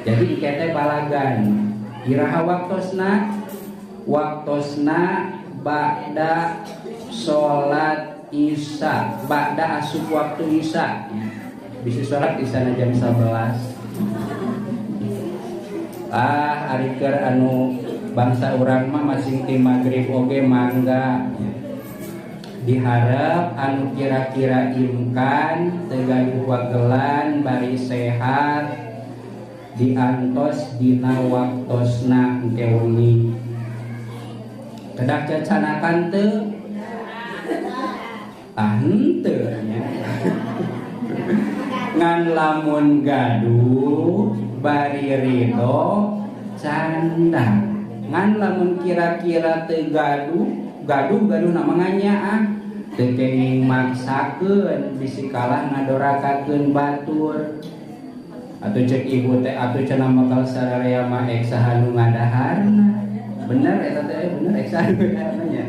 Jadi engke teh balagan. Iraha waktosna? Waktosna ba'da salat Isya, ba'da asup waktu Isya. Bisa sholat di sana jam 11. Ah, ari keur anu bangsa urang mah masing ti magrib oge mangga. Diharap anu kira-kira imkan teu gaduh wagelan bari sehat diantos dina waktosna engke wengi. Kedah cacanakan teu? Ah, henteu nya. Ngan lamun gaduh bari ridho candak. Ngan lamun kira-kira teu gaduh, gaduh-gaduh na manganyaah teu kenging maksakeun bisi kalah ngadorakakeun batur. Atuh cek ibu teh atuh cenah bakal sararea mah ek saha nu ngadaharna. Bener eta teh, bener ek saha nu ngadaharna nya.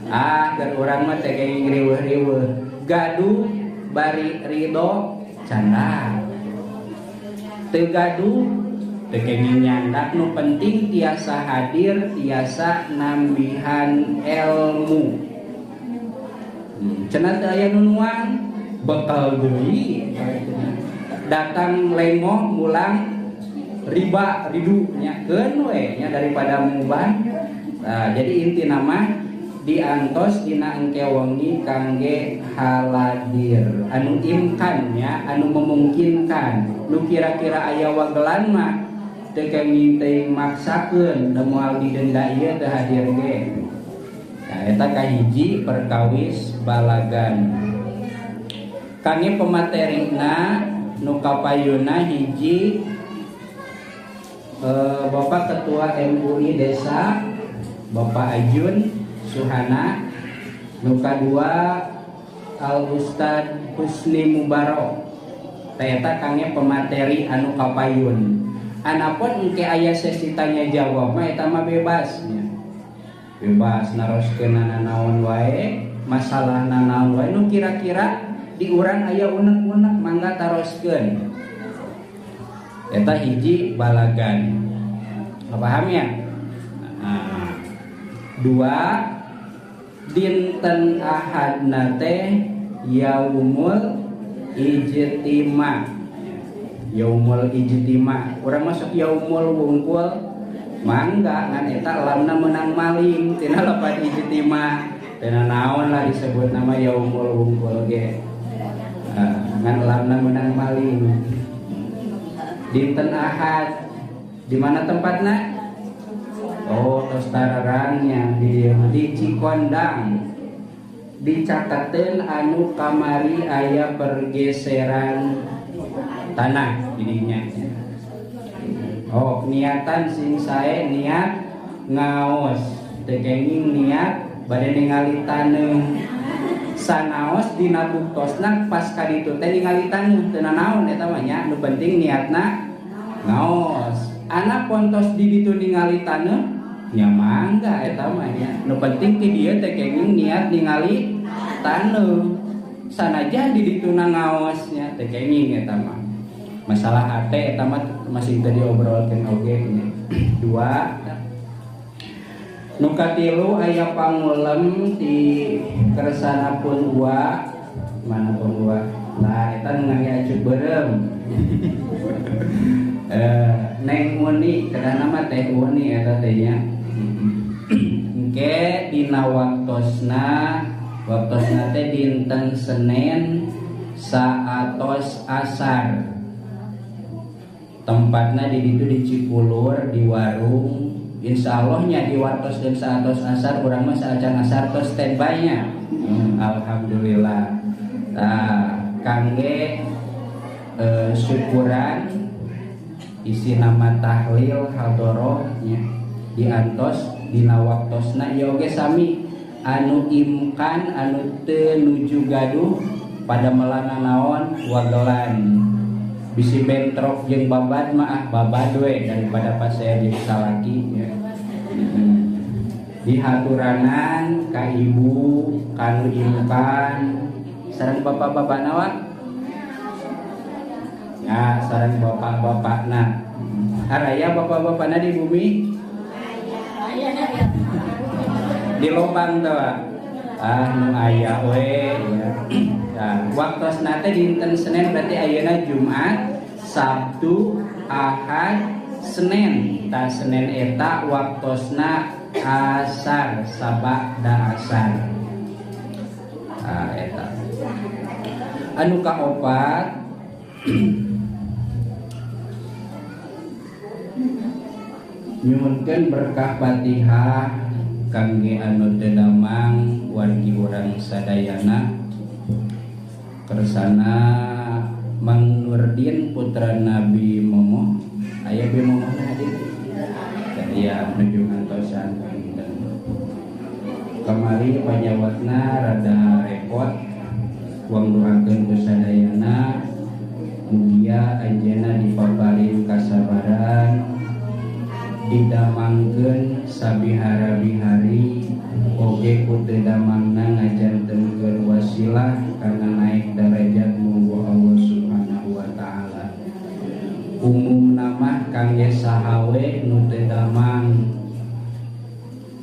Ah, keur urang mah teh kenging riweuh-riweuh. Gaduh bari ridho candak. Teu gaduh teu kenging nyandak, nu penting tiasa hadir, tiasa nambihan ilmu. Cenah teu aya nu nuang bekal deui. Datang lengoh mulang riba ridu nya keun we nya daripada muban. Nah, jadi inti nama diantos dina engke wengi kangge haladir anu imkan nya, anu memungkinkan. Nu kira-kira aya wagelan mah teu kenging teuing maksakeun da moal didenda ieu teu hadir ge. Nah, eta kahiji perkawis balagan. Kangge pematerina nu kapayuna hiji, Bapak Ketua MUI Desa Bapak Ajun Suhana, nu kadua Al Ustad Husni Mubarok. Eta kangge pemateri anu kapayun. Anapun engke aya sesi tanya jawab mah eta mah bebas nya. Bebas naroskeun naon wae, masalah naon wae nu kira-kira di urang aya unek-unek mangga taroskeun. Eta hiji balagan. Paham ya? Nah, dua, dinten Ahadna teh yaumul ijtima. Yaumul ijtima. Urang masuk yaumul wungkul mangga ngan eta lamna menang maling tina lapan ijtima. Tina naon lah disebut nama yaumul wungkul ge. Nah, ngan lamna menang maling. Dinten Ahad di mana tempatna? Oh, tos tararangnya di Cikondang. Dicateteun anu kamari aya pergeseran tanah didinya. Oh, niatan sing sae niat ngaos, teu kenging niat bade ningali taneuh. Sanaos dina buktosna pas ka ditu teh ningali taneuh teu nanaon eta mah nya, nu penting niatna ngaos. Anak pontos di ditu ningali taneuh nya mangga eta mah nya. Nu penting ti dieu teh kenging niat ningali taneuh. Sanajan di dituna ngaosnya teh kenging eta mah. Masalah hate eta mah masih teu diobrolkeun oge nya. Dua, nu katilu aya pangulem di kersana pun ua, mana pun ua. Nah, eta nu ngangge acuk beureum. Neng Uni, kedah nama Teh Uni eta teh nya. Engke dina waktosna, waktosna teh dinten Senin saatos asar. Tempatna di ditu di Cikulur di warung. Insya Allahnya di wartos dan saatos asar urang mah saacan asar tos standby nya. Alhamdulillah. Nah, kangge syukuran isi nama tahlil hadoroh nya diantos dina waktosna ieu oge sami anu imkan anu teu nuju gaduh pada melana naon wagelan bisi bentrok jeung babad mah ah babad we daripada pas saya jadi salaki ya. Dihaturanan ka ibu kanu imkan sareng bapak-bapak nawa ya sareng bapak-bapakna. Araya bapak-bapakna di bumi? Di lobang teh ah nu aya we ya. Nah, waktosna teh dinten Senin berarti ayeuna Jumat, Sabtu, Ahad, Senin. Tah Senin eta waktosna asar, sabada asar. Ah eta. Anu kaopat nyuhunkeun berkah Fatihah kangge anu teu damang wargi urang sadayana kersana Mang Nurdin putra Nabi Momo aya Bi Momo hadir ya nuju ngantosan panginten kamari panyawatna rada repot wang doakeun ku sadayana mugia anjeunna dipaparin kasabaran didamangkeun sabihara-bihari oge ku teu damangna ngajantenkeun wasilah kana naik darajat munggu Allah Subhanahu wa taala. Umumna mah kangge saha we nu teu damang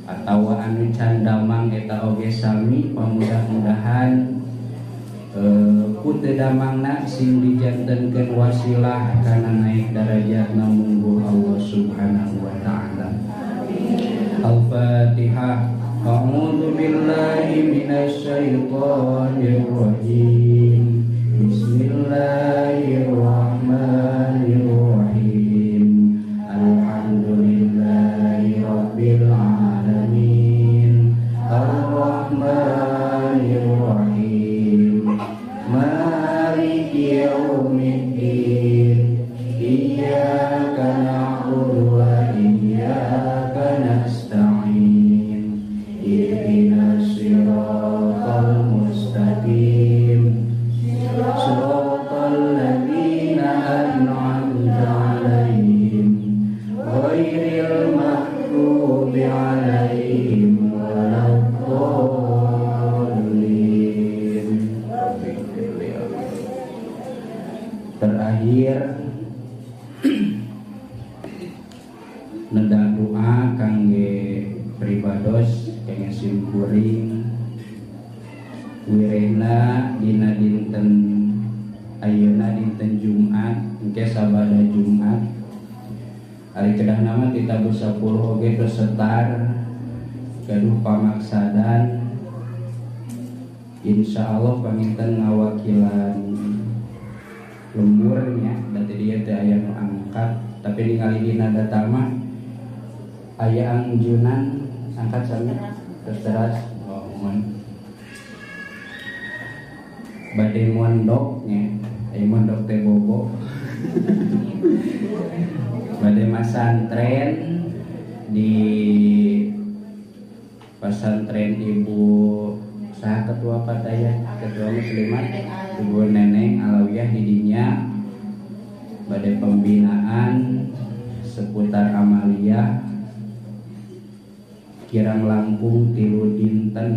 atawa anu can damang eta oge sami pamudah-mudahan ku teu damangna sing dijantenkeun wasilah kana naik darajatna munggu Allah Subhanahu wa taala. Al-Fatihah. A'udzu billahi minasyaitonir rajim. Bismillahirrahmanirrahim. Alhamdulillahi rabbil alamin. Arrahmanir rahim. Maliki yaumiddin. Iyyaka na'budu wa iyyaka nasta'in. Ihdinas siratal mustaqim. Siratal ladzina an'amta 'alaihim ghairil maghdubi 'alaihim waladdallin. Terakhir nenda doa kangge pribados kangge simkuring wirehna dina dinten ayeuna dinten Jumat engke sabada Jumat ari kedah nama ti tabuh 10 oge tos setar gaduh pamaksadan insyaallah panginten ngawakilan lemburnya da teh dieu teh aya nu angkat tapi ningali dina data mah aya angjunan angkat sami terus teras oh mohon bade mondok nya aya mondok teh bobo bade masantren di pesantren Ibu saha ketua Pataya ketua muslimat Ibu Neneng Alawiyah di dinya bade pembinaan seputar amaliyah kirang langkung 3 dinten